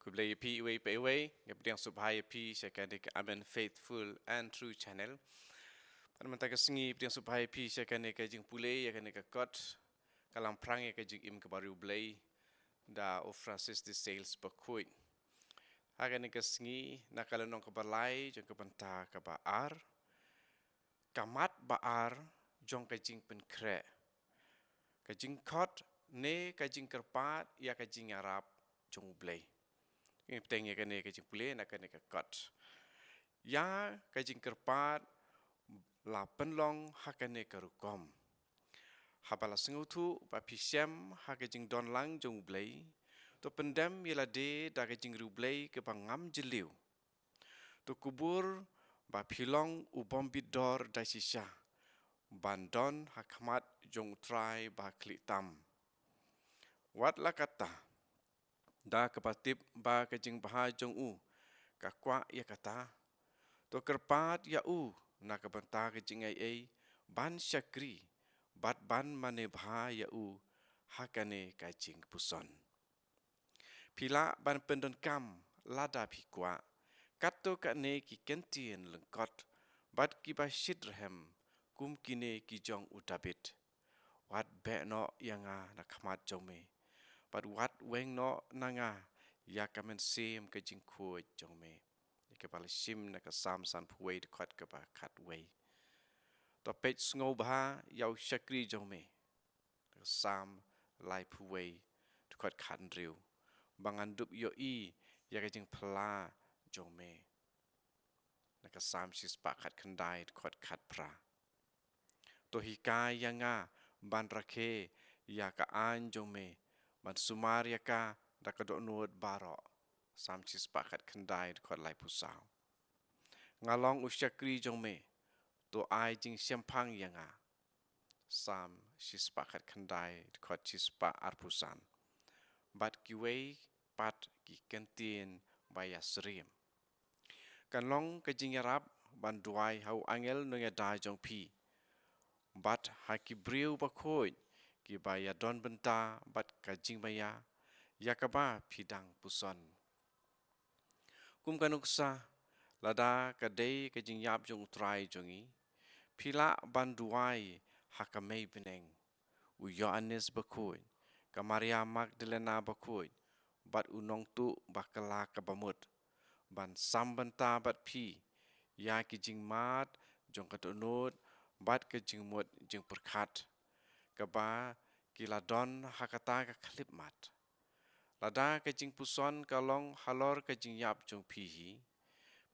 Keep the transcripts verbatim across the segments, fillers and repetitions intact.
Khublei ïa phi iwei pa iwei, nga pdiang sngewbha ïa phi sha kane ka Amen Faithful and True Channel. Bad mynta ka sngi pdiang sngewbha ïa phi sha kane ka jingpule ïa kane ka kot ka Lamphrang ïa ka Jingim kaba riewblei da u Francis de Sales Bakhuid. Ha kane ka sngi na ka lynnong kaba lai jong ka bynta kaba ar, ka mat ba ar jong ka jingpynkhreh, ka jingkhot ne ka jingkyrpad ïa ka jingïarap jong U Blei. Ngi bteng ïa kane ka jingpule na kane ka kot. Ïa ka jingkyrpad la pynlong ha kane ka rukom. Haba la sngewthuh ba phi shem ha ka jingdon lang jong U Blei, to pyndem ïa lade da ka jingriewblei kaba ngam jylliew. To kubur ba phi long u bym bit dor da shisha ban don ha khmat jong U Trai ba khlieh tam. Wat la katta, da kaba tip ba ka jingbha jong u ka kwah ïa kata, to kyrpad ïa u na ka bynta ka jingaiei ban shakri bad ban mane bha ïa u ha kane ka jingpuson. Phi lah ban pyndonkam lada phi kwah, katto katne ki kyntien lyngkot bad kiba shitrhem kum kine ki jong u Dabid. Wat beh noh ïa nga na khmat jong me, bad wat weng noh na nga ïa ka mynsiem ka jingkhuid jong me. Ïa kaba la shim na ka Salm sanphew wei dkhot kaba khatwei. To peit sngewbha ïa u shakri jong me. Na ka Salm laiphew wei dkhot khathynriew. Ba ngan dup ïohi ïa ka jingphylla jong me. Na ka Salm shispah khatkhyndai dkhot khatphra. To hikai ïa nga ban rakhe ïa ka aiñ jong me, ban sumar ïa ka da ka dohnud baroh. Salm shispah khatkhyndai dkhot laiphew saw. Nga long u shakri jong me, to ai jingshemphang ïa nga. Salm shispah khatkhyndai dkhot shispah arphew san. Bad kiwei pat ki kyntien ba ïasyriem. Kan long ka jingïarap ban duwai ha u angel nongïada jong phi, bad ha ki briew bakhuid kiba ïadon bynta bad ka jingmaïa ïa kaba phi dang puson. Kum ka nuksa, lada ka dei ka jingïap jong U Trai jong ngi, phi lah ban duwai ha ka mei bneng, u Ïoannis Bakhuid, ka Maria Magdalena Bakhuid, bad u nongtuh bakla kaba mut, ban sam bynta bad phi ïa ki jingmad jong ka dohnud bad ka jingmut jingpyrkhat, kaba ki la don ha kata ka khyllipmat. Lada ka jingpuson ka long halor ka jingïap jong phi hi,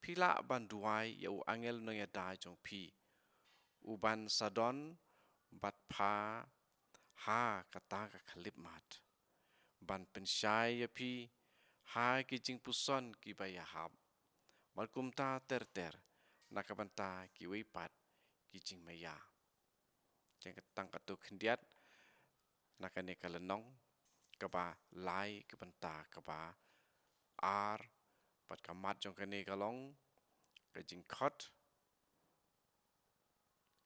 phi lah ban duwai ïa u angel nongïada jong phi, u ban sa don bad pha ha kata ka khyllipmat, ban pynshai ïa phi ha ki jingpuson kiba ïahap, bad kumta ter ter na ka bynta kiwei pat ki jingmaïa. Tang katto khyndiat na kane ka lynnong kaba lai ka bynta kaba ar, bad ka mat jong kane ka long ka jingkhot,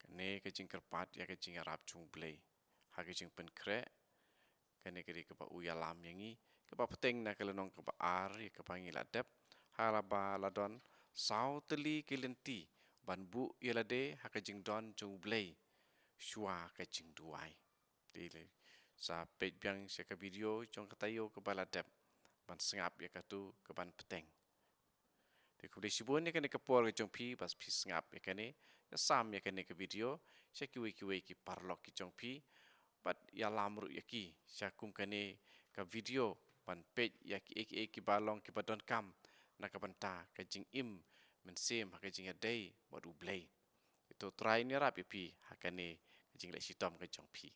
kane ka jingkyrpad ïa ka jingïarap jong U Blei ha ka jingpynkhreh. Kane ka dei kaba u ïalam ïa ngi, kaba bteng na ka lynnong kaba ar ïa kaba ngi la dep. Ha la ba la don saw tylli ki lynti ban buh ïa lade ha ka jingdon jong U Blei shuwa ka jingduwai. Te le sa peit biang sha ka video jong ka taïew kaba la dep ban sngap ïa katu kaban bteng. Te khublei shibun ïa kane ka por ka jong phi ba phi sngap ïa kane, ïa sam ïa kane ka video sha kiwei kiwei ki paralok ki jong phi, bad ïalam ruh ïa ki sha kum kane ka video ban peit ïa kiei kiei kiba long kiba donkam na ka bynta ka jingim mynsiem ha ka jingïadei bad U Blei. Ïa to U Trai un ïarap ïa phi ha kane ka jingleh shitom ka jong phi.